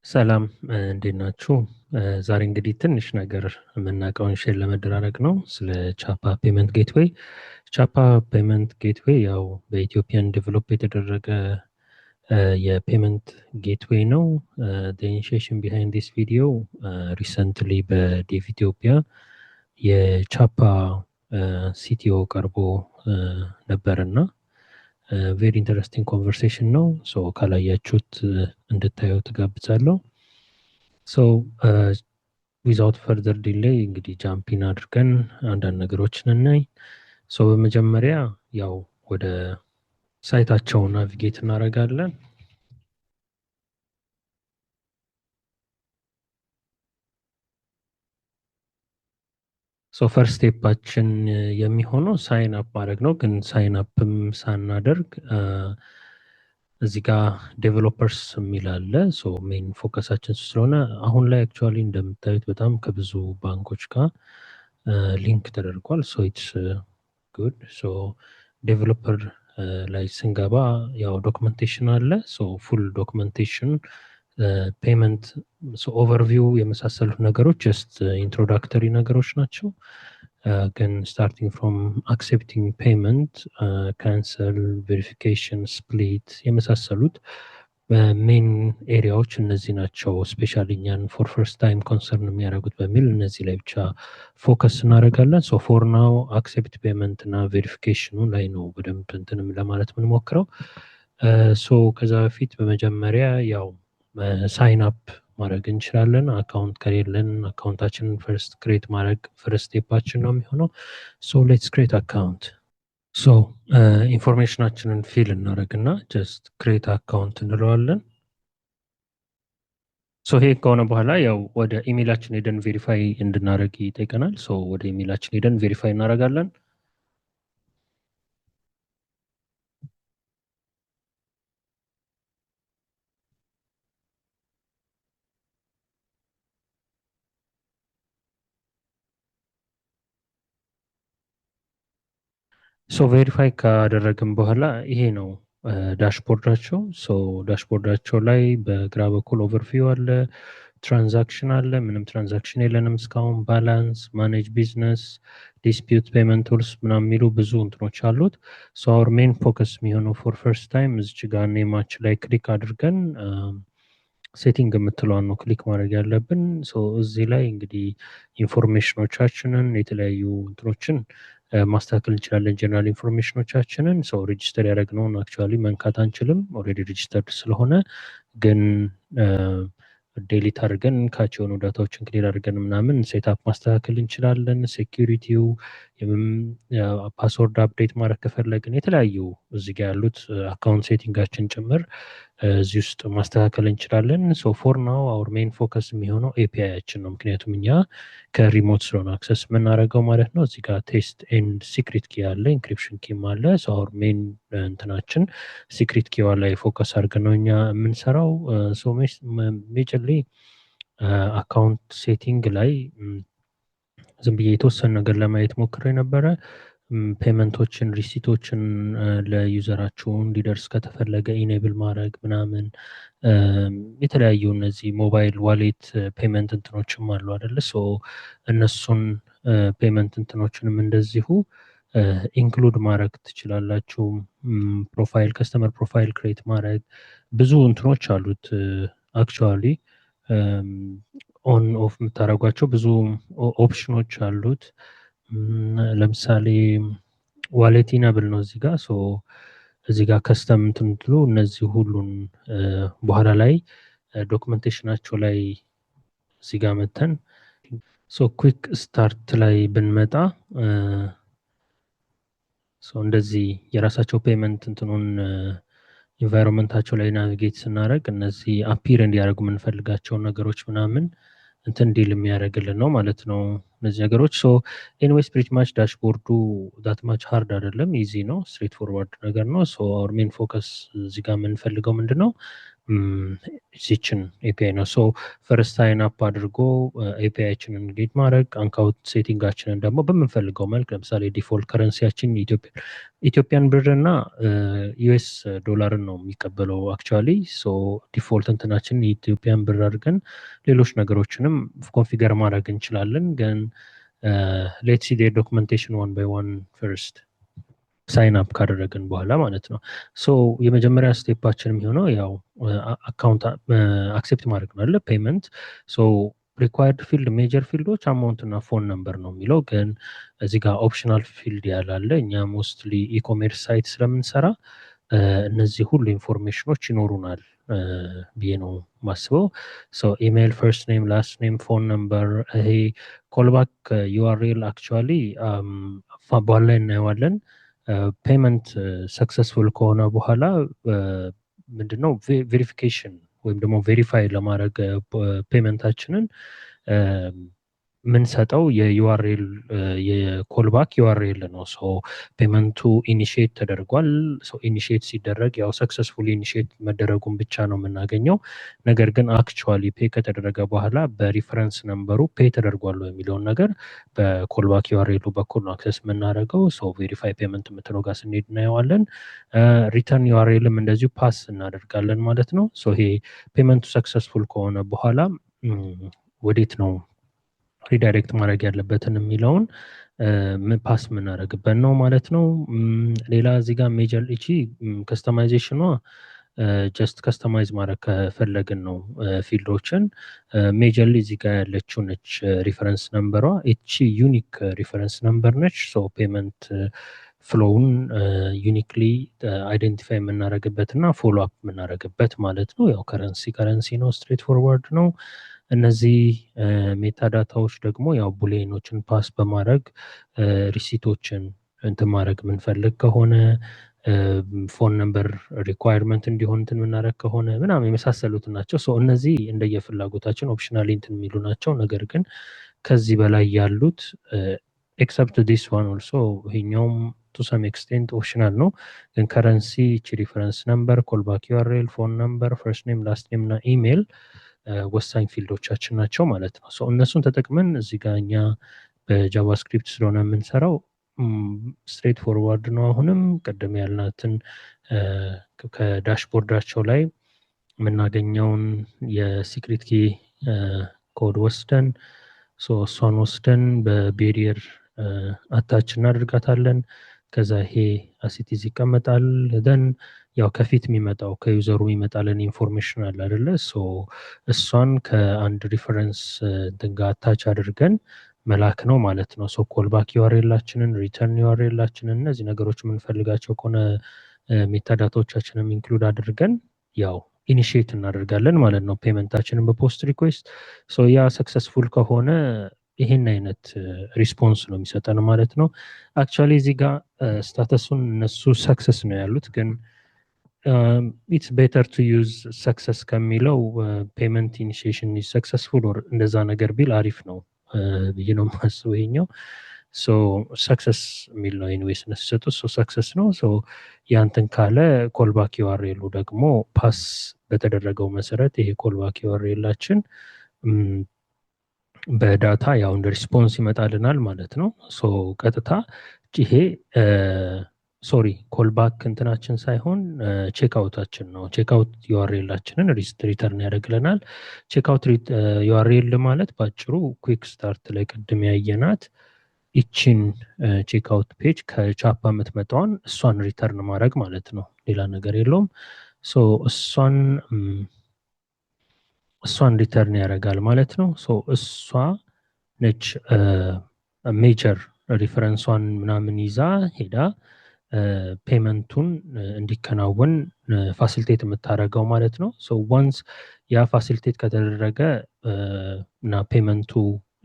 ሰላም እንዴት ናችሁ? ዛሬ እንግዲህ ትንሽ ነገር የምናውቀውን share ለመደራረግ ነው ስለ ቻፓ payment gateway። ቻፓ payment gateway ያው በ Ethiopian develop የተደረገ የ payment gateway ነው። Initiation behind this video recently በ Dev Ethiopia የቻፓ CTO ቀርቦ ነበርና very interesting conversation ነው። So ካላያችሁት እንድታዩት ጋብዛለሁ። So without further delay እንግዲህ jump in አድርገን አንዳንድ ነገሮችን እናይ። So በመጀመሪያ ያው ወደ site ኣቸው navigate እናደርጋለን። So first step ኣችን የሚሆነው sign up ማድረግ ነው። ግን sign up ም ሳናደርግ እዚህ ጋር developers የሚል አለ። So main focus ኣችን ስለሆነ አሁን ላይ actually እንደምታዩት በጣም ከብዙ ባንኮች ጋር link ተደርጓል። So it's good። So developer ላይ ስንገባ ያው documentation አለ። So full documentation፣ payment overview የመሳሰሉት ነገሮች just introductory ነገሮች ናቸው። ግን starting from accepting payment፣ cancel፣ verification፣ split የመሳሰሉት main area ዎች እነዚህ ናቸው። Specially እኛን for first time concern የሚያደርጉት በሚል እነዚህ ላይ ብቻ focus እናደርጋለን። So for now accept payment እና verification ኑ ላይ ነው በደንብ እንትንም ለማለት የምንሞክረው። So ከዛ በፊት በመጀመሪያ ያው sign up ማድረግ እንችላለን። Account ከሌለን account ኣችንን first create ማድረግ first step ኣችን ነው የሚሆነው። So let's create account። So information ኣችንን fill እናደርግና just create account እንለዋለን። So ይሄ ከሆነ በኋላ ያው ወደ ኢሜይላችን ሄደን verify እንድናደርግ ይጠይቀናል። So ወደ ኢሜይላችን ሄደን verify እናደርጋለን። So verify ካደረግን በኋላ ይሄ ነው dashboard ኣቸው። So dashboard ኣቸው ላይ በግራ በኩል overview አለ፣ transaction አለ። ምንም transaction የለንም እስካሁን። Balance፣ manage business፣ dispute፣ payment tools ምናምን የሚሉ ብዙ እንትኖች አሉት። So our main focus የሚሆነው for first time እዚች ጋር name ኣችን ላይ click አድርገን setting የምትለዋን ነው click ማድረግ ያለብን። So እዚህ ላይ እንግዲህ information ኦቻችንን የተለያዩ እንትኖችን ማስተካከል እንችላለን። General information ኦቻችንን so register ያደረግነውን actually መንካት አንችልም፣ already registered ስለሆነ። ግን delete አድርገን cache የሆኑ data ዎችን clear አድርገን ምናምን setup ማስተካከል እንችላለን። Security ው፣ password update ማድረግ ከፈለግን የተለያዩ እዚህ ጋር ያሉት account setting ኣችን ጭምር እዚህ ውስጥ ማስተካከል እንችላለን። So for now our main focus የሚሆነው API ያችን ነው። ምክንያቱም እኛ ከ remote ስለሆነ access የምናደርገው ማለት ነው። እዚህ ጋር test and secret key አለ፣ encryption key ም አለ። So our main እንትናችን secret key ዋ ላይ focus አድርገን ነው እኛ የምንሰራው። So majorly account setting ላይ ዝም ብዬ የተወሰነ ነገር ለማየት ሞክሬ ነበረ። Payment ኦችን፣ receipt ኦችን ለ user ኣችሁ እንዲደርስ ከተፈለገ enable ማድረግ ምናምን የተለያዩ እነዚህ mobile wallet payment እንትኖችም አሉ አይደለ? So እነሱን payment እንትኖችንም እንደዚሁ include ማድረግ ትችላላችሁ። Profile፣ customer profile create ማድረግ ብዙ እንትኖች አሉት። Actually on off የምታደርጓቸው ብዙ ኦፕሽኖች አሉት። ለምሳሌ wallet enable ነው እዚህ ጋር። So እዚህ ጋር custom እንትን ትሉ እነዚህ ሁሉን በኋላ ላይ documentation ኣቸው ላይ እዚህ ጋር መተን so quick start ላይ ብንመጣ so እንደዚህ የራሳቸው payment እንትኑን environment ኣቸው ላይ navigate ስናደርግ እነዚህ appear እንዲያደርጉ የምንፈልጋቸውን ነገሮች ምናምን እንትን deal የሚያደርግልን ነው ማለት ነው እነዚህ ነገሮች። So anyways pretty much dashboard ኡ that much hard አይደለም፣ easy ነው፣ straightforward ነገር ነው። So our main focus እዚህ ጋር የምንፈልገው ምንድን ነው? እዚችን API ነው። So first sign up አድርጎ API ያችንን get ማድረግ፣ account setting ኣችንን ደግሞ በምንፈልገው መልክ፣ ለምሳሌ default currency ያችን Ethiopian ብር እና US ዶላርን ነው የሚቀበለው actually። So default እንትናችን የ Ethiopian ብር አድርገን ሌሎች ነገሮችንም configure ማድረግ እንችላለን። ግን let's see documentation one by one first፣ sign up ካደረግን በኋላ ማለት ነው። So የመጀመሪያ step ኣችን የሚሆነው ያው account accept ማድረግ ነው አለ payment። So required field፣ major field ኦች amount እና phone number ነው የሚለው፣ ግን እዚህ ጋር optional field ያላለ፣ እኛ mostly e-commerce site ስለምንሰራ እነዚህ ሁሉ information ኖች ይኖሩናል ብዬ ነው ማስበው። Email፣ first name፣ last name፣ phone number፣ ይሄ callback URL actually በኋላ ላይ እናየዋለን። Payment successful ከሆነ በኋላ ምንድነው verification ወይም ደግሞ verify ለማድረግ payment ኣችንን የምንሰጠው የ URL፣ የ callback URL ነው። So payment ኡ initiate ተደርጓል። So initiate ሲደረግ ያው successfully initiate መደረጉን ብቻ ነው የምናገኘው። ነገር ግን actually pay ከተደረገ በኋላ በ reference number ኡ pay ተደርጓል የሚለውን ነገር በ callback URL ኡ በኩል ነው access የምናደርገው። So verify payment የምትለው ጋር ስንሄድ እናየዋለን። Return URL ም እንደዚሁ pass እናደርጋለን ማለት ነው። So ይሄ payment ኡ successful ከሆነ በኋላ ወዴት ነው redirect ማድረግ ያለበትን የሚለውን pass የምናደርግበት ነው ማለት ነው። ሌላ እዚህ ጋር major እቺ customization ኗ just customize ማድረግ ከፈለግን ነው field ኦችን። Majorly እዚህ ጋር ያለችው ነች reference number ሯ። እቺ unique reference number ነች። So payment flow ውን uniquely identify የምናደርግበት እና follow up የምናደርግበት ማለት ነው። ያው currency currency ነው፣ straightforward ነው። እነዚህ metadata ዎች ደግሞ ያው boolean ኦችን pass በማድረግ receipt ኦችን እንትን ማድረግ የምንፈልግ ከሆነ፣ phone number requirement እንዲሆን እንትን የምናደርግ ከሆነ ምናምን የመሳሰሉት ናቸው። So እነዚህ እንደየፍላጎታችን optionally እንትን የሚሉ ናቸው። ነገር ግን ከዚህ በላይ ያሉት፣ except this one also፣ ይሄኛውም to some extent optional ነው። ግን currency፣ reference number፣ callback URL፣ phone number፣ first name፣ last name እና ኢሜይል ወሳኝ field ኦቻችን ናቸው ማለት ነው። So እነሱን ተጠቅመን እዚህ ጋር እኛ በ JavaScript ስለሆነ የምንሰራው straightforward ነው። አሁንም ቅድም ያልናትን ከ dashboard ኣቸው ላይ የምናገኘውን የ secret key code ወስደን፣ እሷን ወስደን በ bearer attach እናደርጋታለን። ከዛ ይሄ as it is ይቀመጣል። Then ያው ከፊት የሚመጣው ከ user ኡ የሚመጣልን information አለ አይደለ? So እሷን ከአንድ reference እንትን ጋር attach አድርገን መላክ ነው ማለት ነው። So callback URL ኣችንን፣ return URL ኣችንን፣ እነዚህ ነገሮች የምንፈልጋቸው ከሆነ metadata ዎቻችንም include አድርገን ያው initiate እናደርጋለን ማለት ነው payment ኣችንን በ post request። So ያ successful ከሆነ ይሄን አይነት response ነው የሚሰጠን ማለት ነው። Actually እዚህ ጋር status ኡን እነሱ success ነው ያሉት፣ ግን it's better to use success ከሚለው payment initiation successful እንደዛ ነገር ቢል አሪፍ ነው ብዬ ነው የማስበው። ይሄኛው so success የሚል ነው anyways እነሱ ሲሰጡት፣ so success ነው። So ያንትን ካለ callback URL ኡ ደግሞ pass በተደረገው መሰረት ይሄ callback URL ኣችን በ data ያው እንደ response ይመጣልናል ማለት ነው። So ቀጥታ ይሄ፣ sorry፣ callback እንትናችን ሳይሆን checkout ኣችን ነው። Checkout URL ኣችንን return ያደርግልናል። Checkout URL ማለት በአጭሩ quick start ላይ ቅድም ያየናት ይችን checkout page ከቻፓ የምትመጣዋን እሷን return ማድረግ ማለት ነው። ሌላ ነገር የለውም። So እሷን return ያደርጋል ማለት ነው። So እሷ ነች major reference ኧን ምናምን ይዛ ሄዳ payment ኡን እንዲከናወን facilitate የምታደርገው ማለት ነው። So once ያ facilitate ከተደረገ እና payment ኡ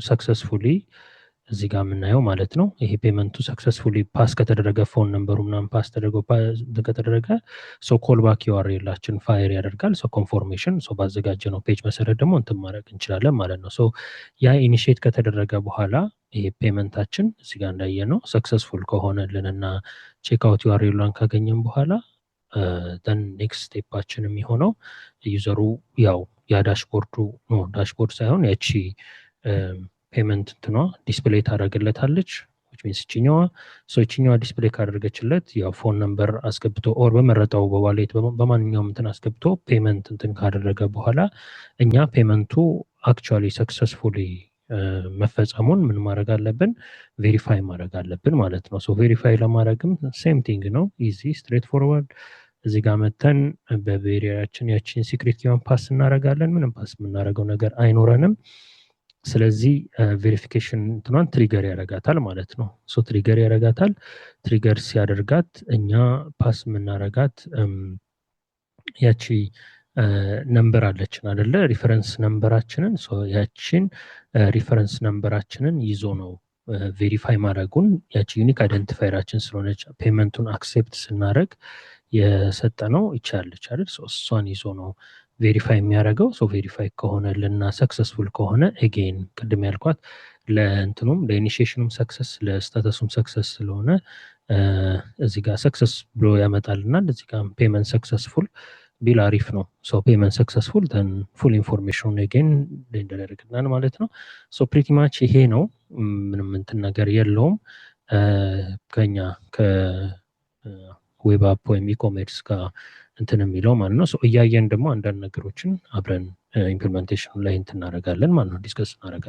successfully እዚህ ጋር የምናየው ማለት ነው። ይሄ payment ኡ successfully pass ከተደረገ፣ phone number ኡ ምናምን pass ተደርጎ ከተደረገ፣ so callback URL ኣችን fire ያደርጋል። So confirmation፣ so ባዘጋጀነው page መሰረት ደግሞ እንትን ማድረግ እንችላለን ማለት ነው። So ያ initiate ከተደረገ በኋላ ይሄ payment ኣችን እዚህ ጋር እንዳየነው successful ከሆነልን እና checkout URL ኧን ካገኘን በኋላ Then next step ኣችን የሚሆነው user ኡ ያው ያ dashboard ኡ፣ no፣ dashboard ሳይሆን ያቺ payment እንትኗ display ታደርግለታለች፣ means ይችኛዋ። So ይችኛዋ display ካደረገችለት ያው phone number አስገብቶ or በመረጠው በ wallet በማንኛውም እንትን አስገብቶ payment እንትን ካደረገ በኋላ እኛ payment ኡ actually successfully መፈጸሙን ምን ማድረግ አለብን? Verify ማድረግ አለብን ማለት ነው። So verify ለማድረግም same thing ነው፣ easy, straightforward። እዚህ ጋር መተን በ bearer ኣችን ያችን secret key ዋን pass እናደርጋለን። ምንም pass የምናደርገው ነገር አይኖረንም። ስለዚህ verification እንትኗን trigger ያደርጋታል ማለት ነው። So trigger ያደርጋታል። Trigger ሲያደርጋት እኛ pass የምናደርጋት ያቺ number አለችን አደለ? Reference number ኣችንን፣ ያቺን reference number ኣችንን ይዞ ነው verify ማድረጉን። ያቺ unique identifier ኣችን ስለሆነች payment ኡን accept ስናደረግ የሰጠነው ይቻለች አይደል? እሷን ይዞ ነው verify የሚያደርገው። So verify ከሆነልና successful ከሆነ again ቅድም ያልኳት ለእንትኑም ለኢኒሺዬሽኑም ሰክሰስ ለስታተሱም ሰክሰስ ስለሆነ እዚህ ጋር success ብሎ ያመጣልናል። እዚህ ጋር payment successful ቢል አሪፍ ነው። So payment successful, then full information again ያደርግልናል ማለት ነው። So pretty much ይሄ ነው። ምንም እንትን ነገር የለውም። ከኛ ከ web app ወይም e-commerce ጋር እንትን የሚለው ማለት ነው። እያየን ደግሞ አንዳንድ ነገሮችን አብረን implementation ኑ ላይ እንትን እናደርጋለን ማለት ነው፣ discuss እናደርጋለን።